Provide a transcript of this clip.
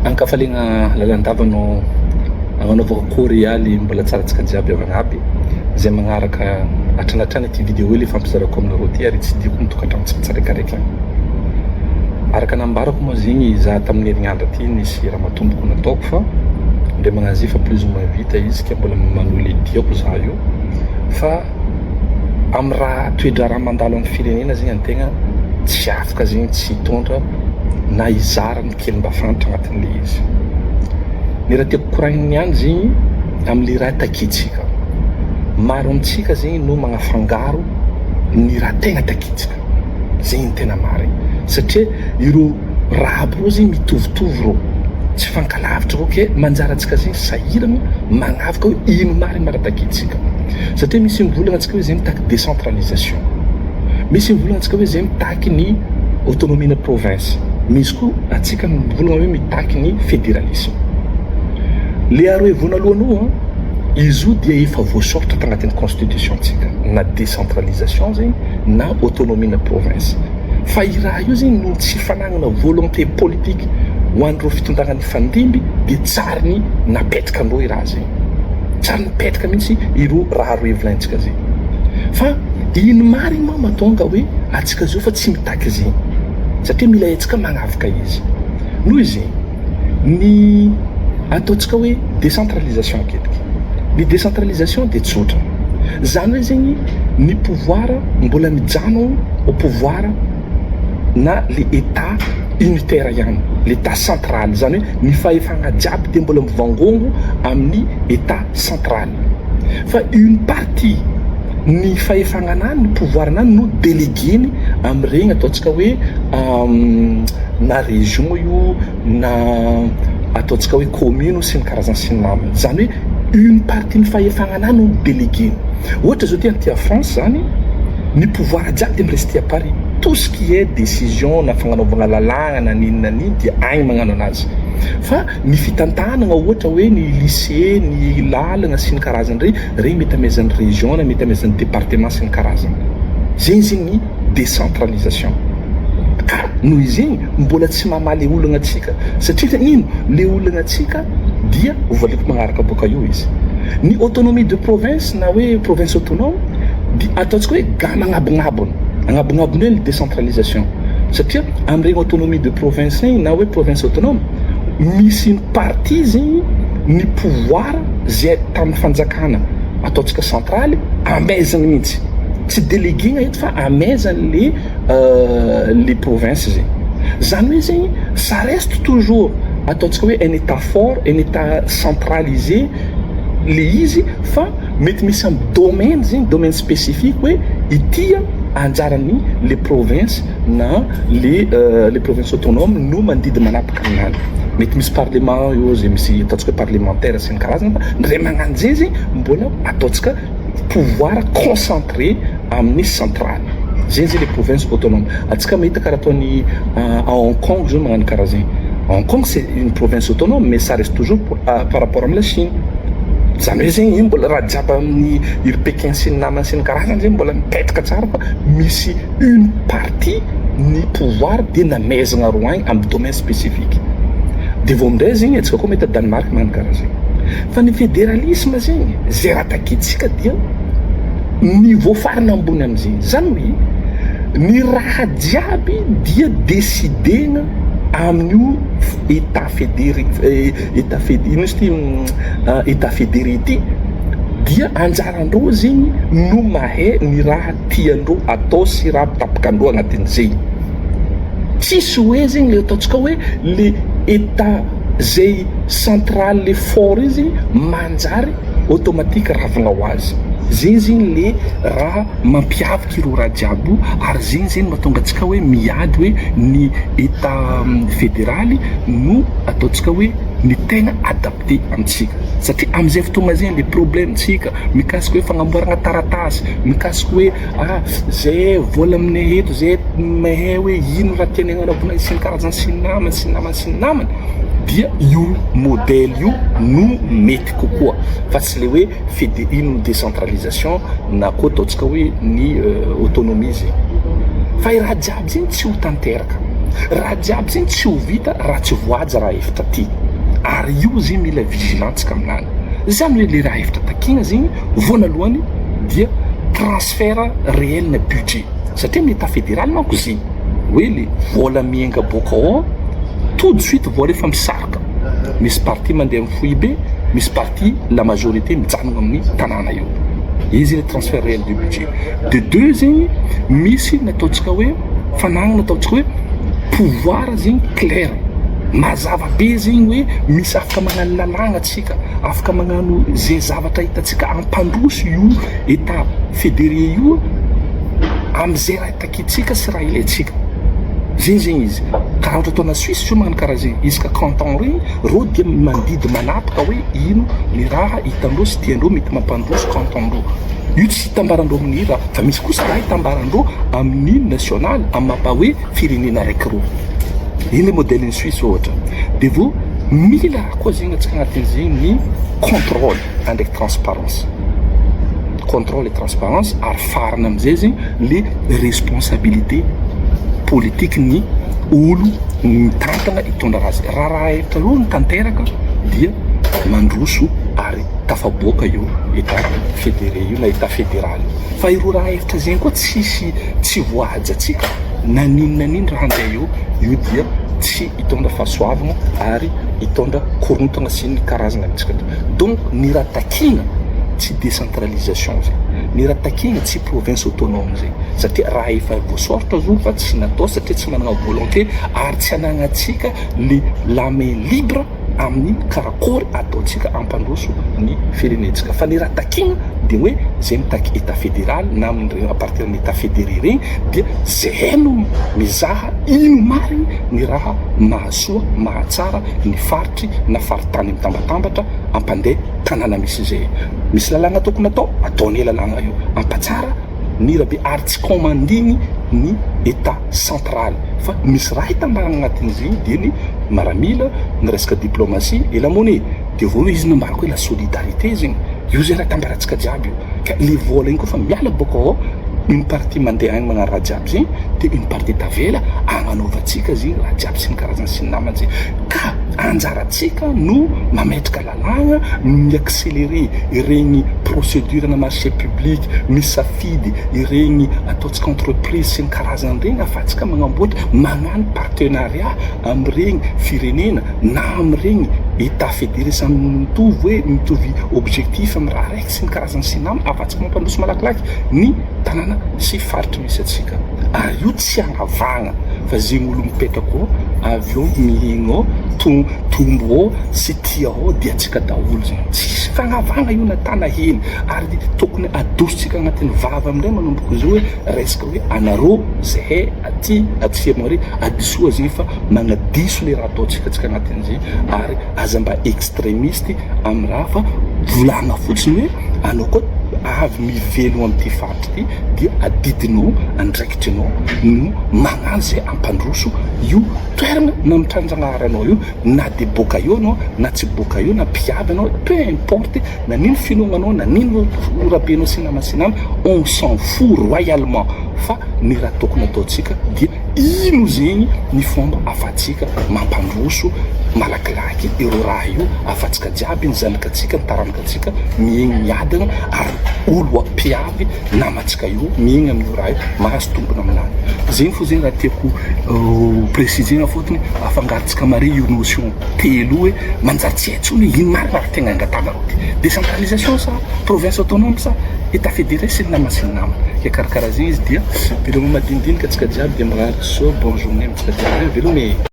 Ankafaliagna lalandava no agnanaovako akory ialy mbola tsara antsika jiaby havagna aby izay magnaraka hatrany hatrany ity vidéo le fampizarako aminareo ty ary tsidihiko ny tokantrano tsiraikaraiky agny. Araka nambarako moa zegny za tamin'ny herignandro ty nisy raha matomboko nataoko fa ndray magnazy fa plus ou moins vita izy ka mbola manohy le diako za io fa amin'ny raha toe-draharaha mandalo amin'ny firenena zegny antegna tsy afaka zegny tsy hitondra na hizara ny kely mba fantatra agnatin'le izy. Ny raha tiako koragnina ihany zegny am'le raha takintsika, maro amintsika zegny no magnafangaro ny raha tegna takintsika, zegny ny tena marigny satria ireo raha aby reo zegny mitovitovy reo, tsy mifankalavitra reo ke manjary antsika zegny sahiragna magnavaka hoe ino marigny raha takintsika satria misy mivolagna antsika hoe zay mitaky décentralisation, misy mivolagna antsika hoe zay mitaky ny autonomie-na province, misy koa antsika mivolagna hoe mitaky ny fédéralisme. Le aroe voanalohany io an, izy io dia efa voasoratra tagnatin'ny constitution-tsika na décentralisation zegny na autonomie-na province. Fa i raha io zegny noho ny tsy fanagnana volonté politique ho an'ireo fitondragna nifandimby dia tsary ny napetraka andreo i raha zegny. Tsary nipetraka mihitsy ireo raha roe volaintsika zegny. Fa ino marigny moa mahatonga hoe antsika zao fa tsy mitaky zegny? Satria mila haintsika magnavaka izy. Noho izegny, ny ataontsika hoe décentralisation akendriky. Ny décentralisation dia tsotra. Zany hoe zegny ny pouvoir mbola mijano au pouvoir na le état unitaire ihany, l'état central. Zany hoe ny fahefagna jiaby dia mbola mivangongo amin'ny état central. Fa une partie ny fahefagna anany, ny pouvoir anany no délégué-ny amin'iregny ataontsika hoe na région io na ataontsika hoe commune sy ny karazany sy ny namany. Zany hoe une partie ny fahefagna anany no délégué-ny. Ohatra zao ty aty France zany, ny pouvoir jiaby de mi-rester à Paris. Tout ce qui est décision na fagnanaovagna lalàgna na n'ino na n'ino dia agny magnano anazy. Fa ny fitantanagna ohatra hoe ny lycée, ny lalagna sy ny karazany regny, regny mety amezan'ny région na mety amezan'ny département sy ny karazany. Zegny zegny ny décentralisation. Ka noho izegny mbola tsy mamaly olagna antsika satria ino le olagna antsika dia hovaliko magnaraka boaka io izy. Ny autonomie de province na hoe province autonome dia ataontsika hoe gamme agnabognabony, agnabognabony hoe ny décentralisation satria amin'iregny autonomie de province regny na hoe province autonome misy une partie zegny ny pouvoir zay tamin'ny fanjakana ataontsika centraly amezany mihitsy, tsy délégué-na eto fa amezany le province zegny. Zany hoe zegny ça reste toujours ataontsika hoe un état fort, un état centralisé le izy fa mety misy amy domaine zegny, domaine spécifique hoe ity anjarany le province na le province autonome no mandidy manapaka aminany. Mety misy parlement io zay misy ataontsika hoe parlementaire sy ny karazany fa ndray magnano zay zegny mbola ataontsika pouvoir concentré amin'ny centrale. Zegny zay le province autonome. Antsika mahita karaha ataony à Hong Kong zao magnano karaha zegny. Hong Kong, c'est une province autonome, mais ça reste toujours par rapport amy la Chine. Zany hoe zegny mbola raha jiaby amin'ny iry Pékin sy ny namany sy ny karazany zegny mbola mipetraka tsara fa misy une partie ny pouvoir de namezagna ro agny amy domaine spécifique. De vao amindray zegny antsika koa mahita Danemark magnano karaha zegny. Fa ny fédéralisme zegny zay raha takintsika dia niveau farany ambony amizegny. Zany hoe ny raha jiaby dia décidena amin'io état fédéré, état fédéré ino izy ty, état fédéré ty dia anjarandreo zegny no mahay ny raha tiandreo atao sy raha mitapakandreo agnatin'izegny. Tsisy hoe zegny le ataontsika hoe le état zay central le fort io zegny manjary automatique ravagna ho azy. Zegny zegny le raha mampiavaky ireo raha jiaby io ary zegny zegny mahatonga antsika hoe miady hoe ny état fédéraly no ataontsika hoe ny tegna adapté amintsika satria amizay fotoagna zegny le problème-tsika mikasika hoe fagnamboarana taratasy, mikasika hoe zay vola aminay eto zay mahay hoe ino raha tianay agnanaovana sy ny karazany sy ny namany sy ny namany sy ny namany dia io modèle io no mety kokoa fa tsy le hoe fédé ino décentralisation na koa ataontsika hoe ny autonomie zegny. Fa i raha jiaby zegny tsy ho tanteraka. Raha jiaby zegny tsy ho vita raha tsy voahaja raha efitra ty. Ary io zegny mila vigilance-tsika aminany. Zany hoe le raha efitra takina zegny voanalohany dia transfert réel na budget. Satria amin'ny état fédéral manko zegny hoe le vola miainga boaka ao tout de suite vola efa misarika. Misy partie mandeha amin'ny foibe, misy partie la majorité mijanona amin'ny tanàna io. Izy le transfert réel du budget. De deux zegny misy ny ataontsika hoe fanagnana ataontsika hoe pouvoir zegny clair. Mazava be zegny hoe misy afaka magnano lalàgna atsika, afaka magnano ze zavatra hitantsika hampandroso io état fédéré io am'zay raha takintsika sy raha ilaintsika. Zegny zegny izy. Karaha ohatra ataona Suisse zao magnano karaha zegny. Isaka canton regny reo dia mandidy manapaka hoe ino ny raha hitandreo sy tiandreo mety mampandroso canton-dreo. Io tsy itambarandreo amin'ny raha fa misy kosa raha itambarandreo amin'ny national amin'ny mampa hoe firenena araiky reo. Iny le modèle-n'ny Suisse ohatra. De vao mila raha koa zegny atsika agnatin'izegny ny contrôle andraiky transparence. Contrôle et transparence ary farany amizay zegny le responsabilité politique ny olo mitantana hitondra raha zay. Raha raha efatra reo no tanteraka dia mandroso ary tafaboaka io état fédéré io na état fédéral io. Fa ireo raha efatra zegny koa tsisy tsy voahajantsika na n'ino na n'ino raha andeha eo, io dia tsy hitondra fahasoavana ary hitondra korontana sy ny karazana amintsika. Donc ny raha takina tsy décentralisation zegny, ny raha takina tsy province autonome zegny satria raha efa voasoratra zo fa tsy natao satria tsy manana volonté ary tsy anagnatsika le la main libre amin'ny karakory ataontsika hampandroso ny firenentsika. Fa ny raha takina de hoe zay mitaky état fédéral na amin'ny à partir ny état fédéré regny dia zay no mizaha ino marigny ny raha mahasoa mahatsara ny faritry na faritany mitambatambatra ampandeha tanàna misy zay. Misy lalàgna tokony atao, ataonay lalàgna io ampatsara ny rabe ary tsy commandiny ny état central fa misy raha hitambarana agnatin'izegny dia ny maramila, ny resaka diplomatie et la monnaie. De vao izy nambarako hoe la solidarité zegny, io zegny raha itambarantsika jiaby io. Ka le vola igny koa fa miala bôka ao, une partie mandeha agny magnano raha jiaby zegny, de une partie tavela agnanaovantsika zegny raha jiaby sy ny karazany sy ny namany zegny. Ka anjarantsika no mametraka lalàgna, mi-accélérer iregny procédure na marché public, misafidy iregny ataontsika entreprise sy ny karazany regny ahafahantsika magnamboatra, magnano partenariat amin'iregny firenena na amin'iregny état fédéré samy mitovy hoe mitovy objectif amin'ny raha raiky sy ny karazany sy ny namany ahafahantsika mampandroso malakilaky ny tanàna sy faritry misy antsika. Ary io tsy agnavahagna fa zegny olo mipetraka ao avy eo mihegna ao to- tombo ao sy tia ao dia antsika daholo zegny. Tsisy fagnavahagna io na tana hely ary tokony adosontsika agnatin'ny vava amindray manomboka izao hoe resaka hoe anareo zahay aty atsimo ary adisoa zegny fa magnadiso le raha ataontsika antsika agnatin'izay ary aza mba extrémiste amin'ny raha fa volagna fotsiny hoe anao koa avy mivelogno amin'ity faritra ity dia adidinao andraikitrinao no magnano zay ampandroso io toerana namitranjanahary anao io na de boaka eo anao na tsy boaka eo na mpiavy anao, peu importe na nino finoagnanao na nino rabenao sy nama sy nama, on s'en fout royalement fa ny raha tokony ataontsika dia ino zegny ny fomba afahantsika mampandroso malakilaky ireo raha io afahantsika jiaby ny zanakatsika ny taranakatsika miaigny miadana ary olo mpiavy namantsika io miaigny amin'io raha io mahazo tombony aminazy. Zegny fô zegny raha tiako préciser-na fôtony afangarontsika mare io notion telo io hoe manjary tsy hay intsony hoe ino marina raha tegna angatahanareo ty, décentralisation sa province autonome sa état fédéré sy ny namany sy ny namany. Ke karakaraha zegny izy dia veloma madinidinika antsika jiaby dia mirary soa bonne journée amintsika jiaby, veloma e.